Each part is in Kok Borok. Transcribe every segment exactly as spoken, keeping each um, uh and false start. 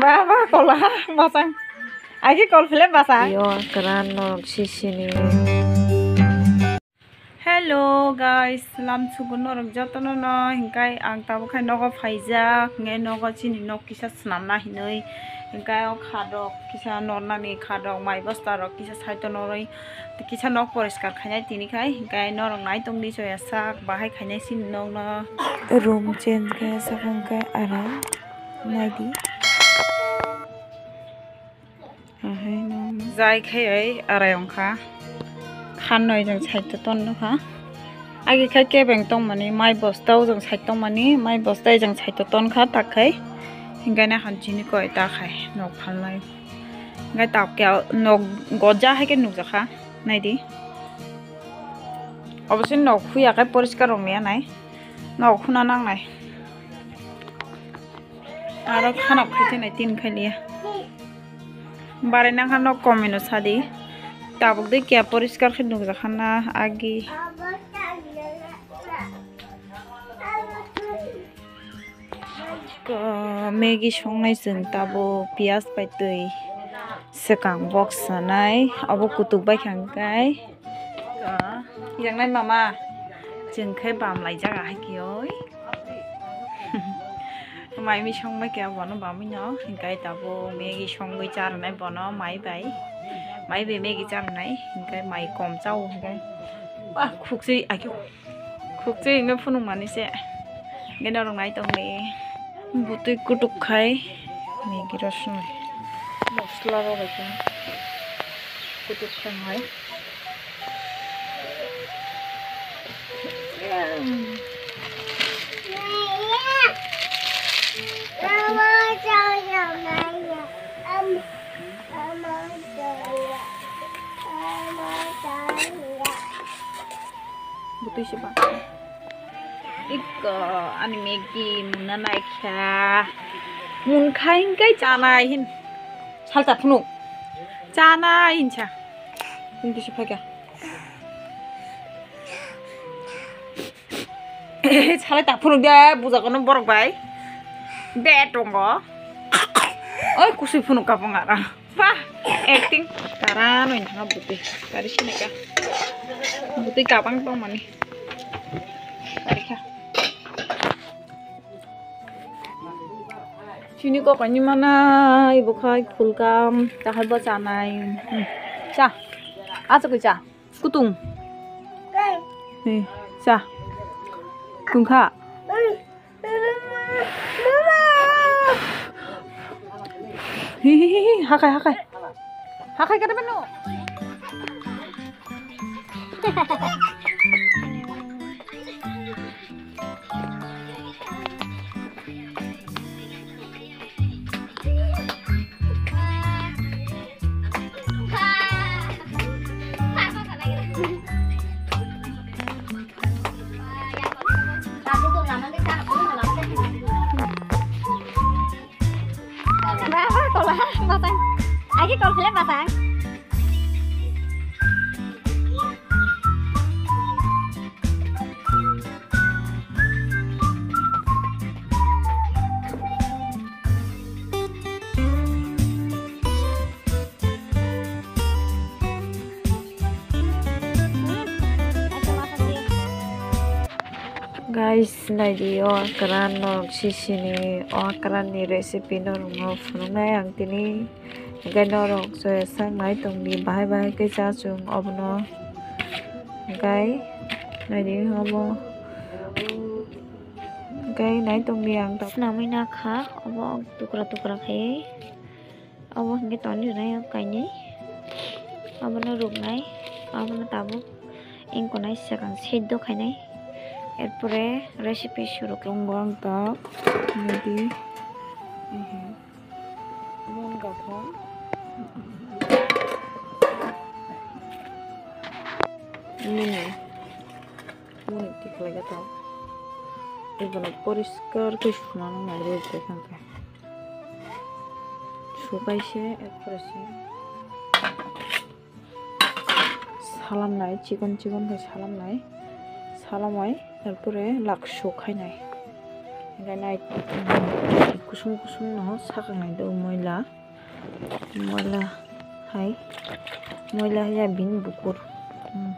Baba kola basang. Agi kol phile basang. Yo kran norok sisini. Hello guys, lam sugo norok jotono no, hinkai ang tabuk khai nogo phaijak, hinkai nogo chini nok kisa swnamna hinwi, hinkai o kha rok kisa nornani kha rok mai bosta rok kisa side o norwi. Kisa nok poriskar khainai tini khai, hinkhe norok nai tongdi soya sak bahai khainai sini nokno. Room change khe sak hinkhe aram naidi. Ahai no. Jai khai oi arai ongkha. Khan noi jang side o ton nokha. Agi khai kebeng tongmani, mai bosta o jang side tongmani, mai bosta jang side o ton kha tak khai. Hinkhe na han chini koi ta khai nok phalnai. Hinkhe tak khe nok gojak hai khe nukjakha. Naidi. Obo se nok huya khe poriskar rok maya nai. Nok huna nangnai. Aro khanok khai thinai tin khai liya. Barai nang kha nok komino sadi. Tabuk de kiya poriskar khe nukjakha na agi. Ko Maggie songnai chwng tabuk piyaj bai twi swkang bok sanai, obo kutuk bai kha hwnkhe. Ko, yang nai mama, chwng khe bam laijak ahai kiyoi. Mai mi songbai khe bono bamwi no, hwnkhe tabuk Maggie songwi charwnai bono mai bai. Mai bai Maggie charwnai, hwnkhe mai kom chao hwnkhe. Wah, khukchwi, ai khe. Khukchwi hwnwi phunukmani se. Hwnkhe norok nai tongdi. Bwtwi kutuk khai Maggie rw swngnai. Mosla rw bai khe kutuk khai hai. Bwtwi se ba. Ikko ani Maggie munna naikha. Munkha hinkai chanai hin. Salta phunuk. Chanai hinsa. Bwtwi se phaikha. Salai ta phunuk de bujakono borok bai. Be tongo. Oi kusui phunuk kapang ara. Wah, acting. Tara noi na bwtwi. Tari sineka. Bwtwi kapang tongmani. Tari kha. Chini kokani mana ibo khai khulkam tahai bo chanai. Hmm. Cha. Achukwi cha. Kutung. He, cha. Tungkha. Hi, hi, hi, hi, hakai, hakai. Hakai kada beno. Ba, ba, kola, batang. Agi kol phile batang. Guys, naidi o akran norok sisini o akran ni recipe norok no phunuknai ang tini. Hwnkhe norok soya sak nai tongdi, bahai bahai khe cha chwng obono. Hwnkhe naidi obo. Hwnkhe nai tongdi ang tabuk. Swnamwi nakha obo tukra tukra khe. Obo hwnkhe toni rwnai kainwi. Obono ruknai. Obono tabuk engkonai swkang seddo khainai. Erpore recipe suru. Tongo ang tabuk. Naidi. Mon gathong. Nini. Moni tikhlai gathong. Ebono poriskar khe suna nangnai rw khe thangkhe. Sukai se, erpore se. Salamnai, chikon chikon khe salamnai. Salamai, erpore lak suk khainai. Hingke nai kusung kusung no sakang nai do moila, moila hai, moila hai ya bini bukur, hmm,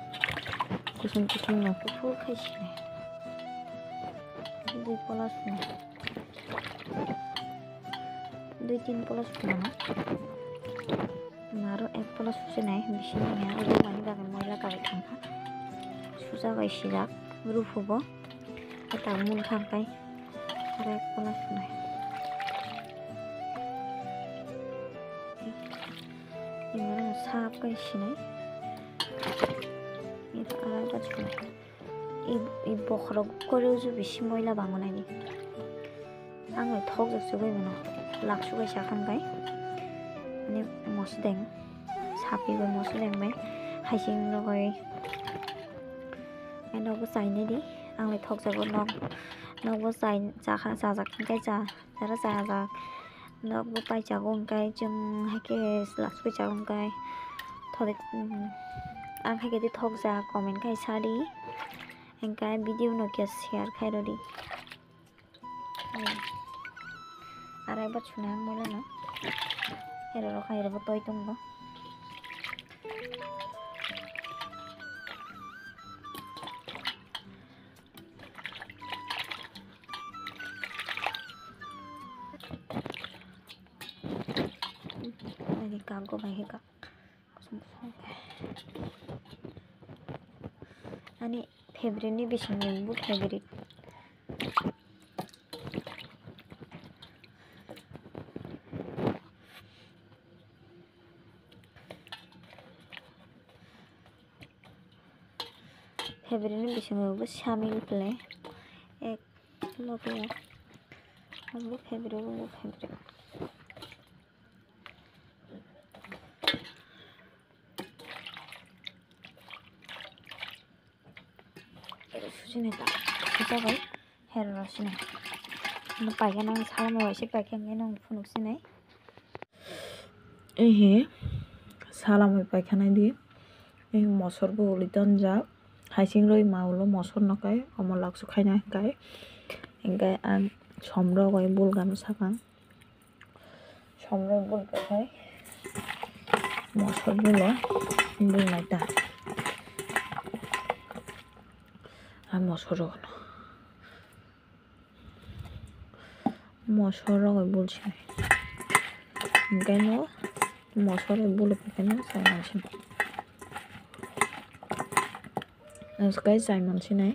kusung kusung no kuphur khai sinai, dui pola suna, dui tin pola suna. Aro ek pola susinai, bising ni aro mani bagwi moila kari thangkha. Susa bai sijak, ruphubw. Ata mul thangkai. Aro ek pola sunai. Imara sap kai sinai. Ita aro ek sunai. I, i bokhorok kwrwi uju bisi moila bango naidi. Ang bai thokjak chugwi mano. Laksu kaisa khamkai. Ani mosodeng. Sapi bai mosodeng bai. Haising rogwi. Ai nokbo chainai di. Ang bai thokjago nok. Nokbo chai, chakha, chajak hingkai cha. Jara chajak. Nokbo paichago hingkai chwng haikhe laksu kaichago hingkai. Thode, mm, ang haikhe di thokjak comment khai sadi. Hingke video no khe share khai rodi. Aro eba chuna ang moila no. Ero rok hai ero bo toi tongo. Ani kago bai hika. Ani favorite ni bising ni bo favorite. Favorite ni bising ni bo samil pele ek loge bo favorite bo favorite. Ero susinai ta, susa bai, hero rw sinai. Ano paikha nang salama bai se paikha hingke nang phunuk sinai. Ehe, salama bai paikha nai di. Ehe, mosor bo uli tonjak. Haising roi ma ulo mosor no kai, omo laksu khaina hingkai. Hingke ang som rok bai bulgam sakang. Somrok bul khe mosor bulo bul nai ta. A mosor rok no, mosor rok bul se. Hingke no mosor bul khe no sai mansin. Aswk kai sai mansinai.